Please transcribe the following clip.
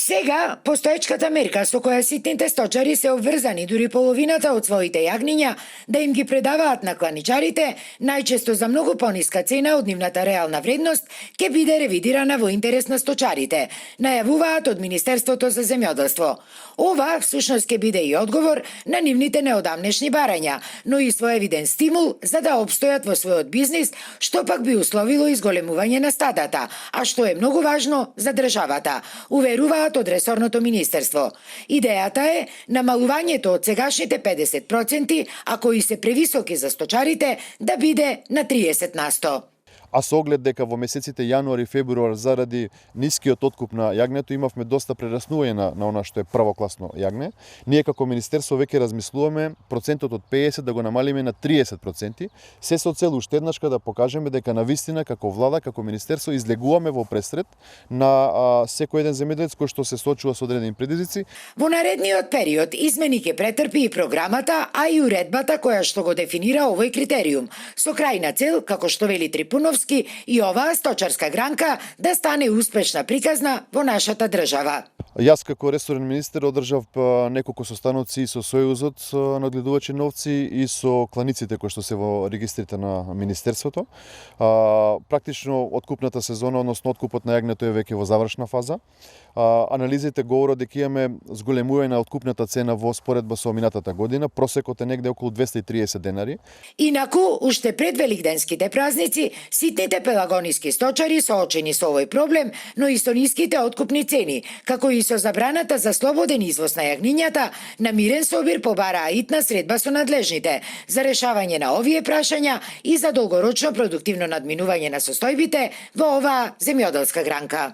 Сега, постоечката мерка со која ситните сточари се обврзани дури половината од своите јагниња да им ги предаваат на кланичарите, најчесто за многу пониска цена од нивната реална вредност, ќе биде ревидирана во интерес на сточарите, најавуваат од Министерството за земјоделство. Ова всушност ќе биде и одговор на нивните неодамнешни барања, но и своевиден стимул за да опстојат во својот бизнис, што пак би условило изголемување на стадата, а што е многу важно за државата, уверуваат од ресорното министерство. Идејата е намалувањето од сегашните 50%, а кои се превисоки за сточарите, да биде на 30%. А со оглед дека во месеците јануари и февруар заради нискиот откуп на јагнето имавме доста прераснување на она што е првокласно јагне, ние како министерство веќе размислуваме процентот од 50 да го намалиме на 30%, се со цел уште еднашка да покажеме дека навистина како влада, како министерство излегуваме во пресред на секој еден земјоделец кој што се соочува со одредени предизвици. Во наредниот период измени ќе претрпи и програмата, а и уредбата која што го дефинира овој критериум, со крајна цел, како што вели Трипуновски, и оваа сточарска гранка да стане успешна приказна во нашата држава. Јас како ресорен министер одржав неколку состаноци со Сојузот на одгледувачи на овци и со кланиците кои што се во регистрите на министерството. Практично откупната сезона, односно откупот на јагнето е веќе во завршна фаза. Анализите говорат дека имаме зголемување на откупната цена во споредба со минатата година. Просекот е негде околу 230 денари. Инаку, уште пред великденските празници, ситните пелагониски сточари соочени со овој проблем, но и со ниските откупни цени, како и со забраната за слободен извоз на јагнињата, на мирен собир побараа итна средба со надлежните за решавање на овие прашања и за долгорочно продуктивно надминување на состојбите во оваа земјоделска гранка.